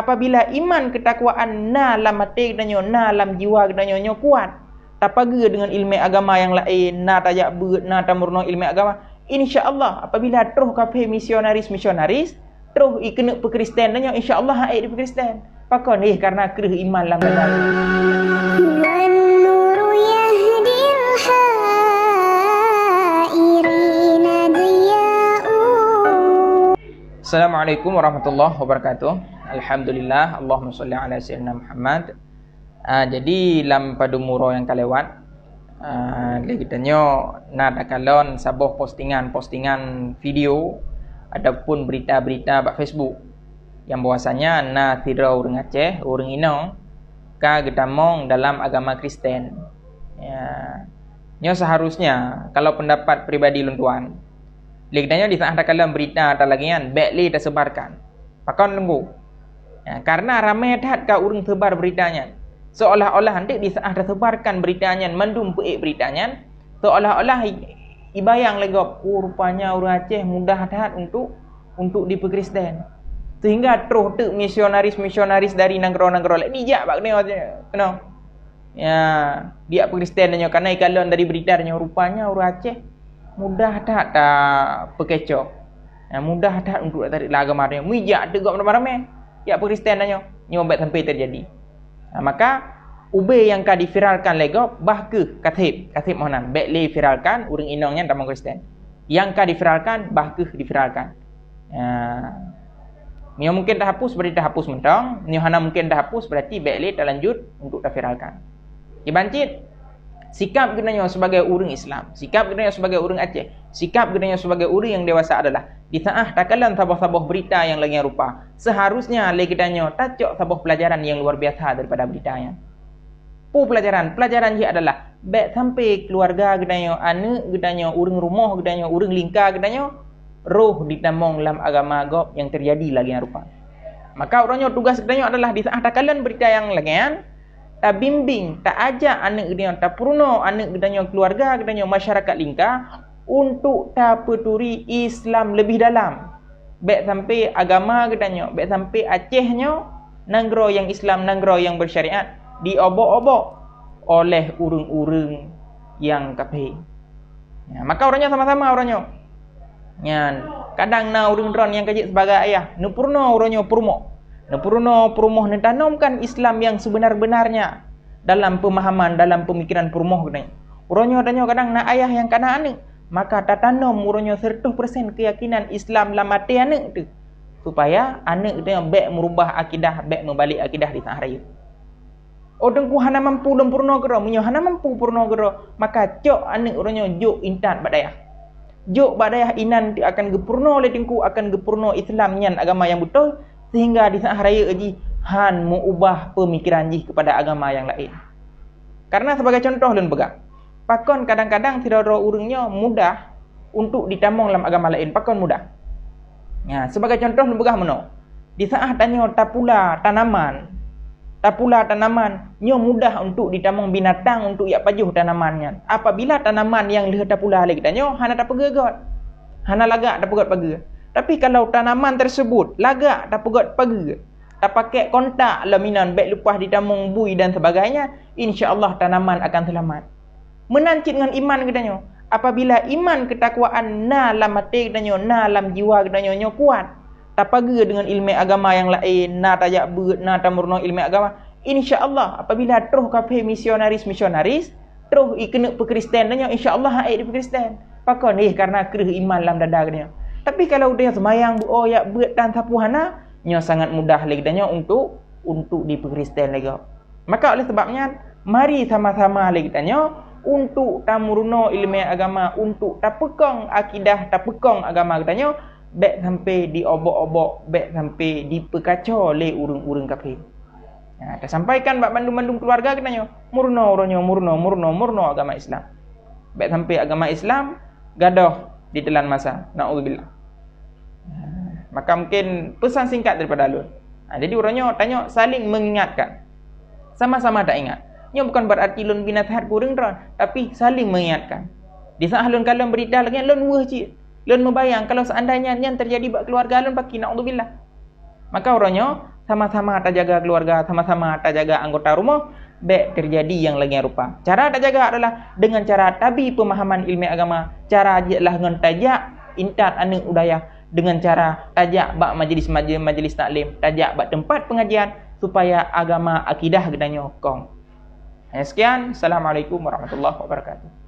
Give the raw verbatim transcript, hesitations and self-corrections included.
Apabila iman keutakwaan na lam até geutanyoe, na lam jiwa geutanyoe nyoe kuat, tapageue deungon ileumèe agama nyang laén, na tajak beuet, na tameurunoe ileumèe agama, insya Allah, apabila troh kafé misionaris-misionaris, troh i keuneuk peukristen tanyoe, insya Allah han ék dipeukristen. Pakon? Eh, karena kreueh iman lam dada. والنور يهدي الحائرين ضياؤه. Assalamualaikum warahmatullahi wabarakatuh. Alhamdulillah, Allahumma shalli ala sayyidina Muhammad. Ah, jadi lam padum uroe nyang ka lewat, ah, lé geutanyoe na takalon saboh postingan-postingan video ataupun berita-berita bak Facebook nyang bahwasanya na sidroe ureuëng Aceh, ureuëng inong ka geutamong dalam agama Kristen. Ya. Nyoe seharusnya, kalau pendapat pribadi lôn tuan, lé geutanyoe di saat takalon berita lagée nyan, bék lé tasebarkan. Pakon Teungku? Ya, karena ramé that ka ureuëng sebar berita nyan. Seolah-olah nanti di saat tasebarkan berita nyan, mandum peuék berita nyan, seolah-olah i-, ibayang lé gob, "Oh, rupanya ureuëng Aceh mudah that untuk, untuk dipeukristen." Sehingga troh teuk misionaris-misionaris dari nanggroe-nanggroe laén jijak bak keunoe, keunoe. Ya, dijak peukristen tanyoe, karena ikalon dari berita tanyoe, rupanya ureuëng Aceh mudah that tapeukecoh. Ya, mudah that untuk tatarek lam agama tanyoe. Meujak teuk gob ramé-ramé jak peukristen tanyoe. Nyoe bék sampai terjadi. Nah, maka ubé nyang ka diviralkan lé gob, bah kheueh kaseb, kaseb meunan. Bék lé viralkan ureuëng inong nyan tamong Kristen. Nyang ka diviralkan, bah kheueh diviralkan. Ya. Meunyoe mungkin tahapus, berarti tahapus mantong. Meunyoe hana mungkin tahapus, berarti bék lé talanjut untuk taviralkan. Kiban cit, sikap geutanyoe sebagai ureuëng Islam, sikap geutanyoe sebagai ureuëng Aceh, sikap geutanyoe sebagai ureuëng nyang dewasa adalah di saat takalon saboh-saboh berita nyang lagée rupa, seharusnya lé geutanyoe tacok saboh pelajaran nyang luar biasa daripada berita nyan. Peue pelajaran? Pelajaran jih adalah bék sampai keuluwarga geutanyoe, aneuëk geutanyoe, ureuëng rumoh geutanyoe, ureuëng lingka geutanyoe roh ditamong lam agama gob nyang terjadi lagée nyan rupa. Maka uroe nyoe tugas geutanyoe adalah di saat takalon berita nyang lagée nyan, tabimbing, taajak aneuëk geutanyoe, tapeurunoe aneuëk geutanyoe, keuluwarga geutanyoe, masyarakat lingka untuk tapeuturi Islam leubeh dalam. Bék sampai agama geutanyoe, bék sampai Aceh nyoe, nanggroe nyang Islam, nanggroe nyang bersyariat, diobok-obok oleh ureuëng-ureuëng nyang kafé. Ya, maka uroe nyoe sama-sama uroe nyoe. Nyan, kadang na ureuëng droe nyang ka jeuet sebagai ayah, neupeurunoe uroe nyoe peurumoh. Neupeurunoe peurumoh neutanomkan Islam nyang sebenar-benarnya dalam pemahaman, dalam pemikiran peurumoh geutanyoe. Uroe nyoe tanyoe kadang na ayah nyang kana aneuëk, maka tatanom uroe nyoe seratus persen keuyakinan Islam lam até aneuëk teuh, supaya aneuëk geutanyoe bék meurubah akidah, bék meubalek akidah di tangah rayeuk. Oh, Teungku, hana mampu lôn peurunoe keudroe. Meunyoe hana mampu peurunoe keudroe, maka cok aneuëk uroe nyoe jok intat bak dayah. Jok bak dayah inan akan geupeurunoe lé Teungku, akan geupeurunoe Islam nyan agama nyang beutôi, sehingga di tangah rayeuk jih han meuubah peumikiran jih keupada agama nyang laén. Karena sebagai contoh lôn peugah, pakon kadang-kadang sidroe-droe ureuëng nyoe mudah untuk ditamong lam agama laén, pakon mudah. Ya, sebagai contoh lôn peugah meunoe. Di saat tanyoe tapula tanaman, tapula tanaman, nyoe mudah untuk ditamong binatang untuk jak pajoh tanaman nyan. Apabila tanaman nyang lheueh tapula lé geutanyoe hana tapeugeugot, hana lagak tapeugot pageue. Tapi kalau tanaman tersebut lagak tapeugot pageue, tapakék kontak lom inan, bék leupah ditamong bui dan sebagainya, insya Allah tanaman akan seulamat. Meunan cit ngon iman geutanyoe. Apabila iman keutakwaan na lam até geutanyoe, na lam jiwa geutanyoe nyoe kuat, tapageue deungon ileumèe agama nyang laén, na tajak beuet, na tameurunoe ileumèe agama, insya Allah, apabila troh kafé misionaris-misionaris, troh i keuneuk peukristen tanyoe, insya Allah han ék dipeukristen. Pakon? Eh, karena kreueh iman lam dada geutanyoe. Tapi kalau geutanyoe seumayang, beuo, jak beuet dan sapeue hana, nyoe sangat mudah lé geutanyoe untuk, untuk dipeukristen lé gob. Maka oleh sebab nyan, mari sama-sama lé geutanyoe untuk tameurunoe ileumèe agama, untuk tapeukong akidah, tapeukong agama geutanyoe, bék sampai diobok-obok, bék sampai dipeukaco lé ureuëng-ureuëng kafé. Ha, tasampaikan bak bandum-bandum keuluwarga geutanyoe, meurunoe uroe nyoe, meurunoe, meurunoe, meurunoe agama Islam. Bék sampai agama Islam gadôh ditelan masa. Naudzubillah. Maka mungkin pesan singkat daripada lôn. Ha, jadi uroe nyoe tanyoe saling mengingatkan. Sama-sama taingat. Nyoe bukan berarti lôn bri naseuhat keu ureuëng droe, tapi saling mengingatkan. Di saat lôn kalon berita lagée nyan, lôn weueh cit. Lôn meubayang kalau seandainya nyan terjadi bak keuluwarga lôn, pakri, naudzubillah. Maka uroe nyoe sama-sama tajaga keluarga, sama-sama tajaga anggota rumoh, bèk teujadi nyang lagèe rupa. Cara tajaga adalah deungon cara tabi peumahaman ileumèe agama, cara jeuet lah ngon tajak intat aneuk u dayah, deungon cara tajak bak majelis-majelis taklim, tajak bak teumpat peungajian, supaya agama akidah geutanyoe kong. Hanya sekian. Assalamualaikum warahmatullahi wabarakatuh.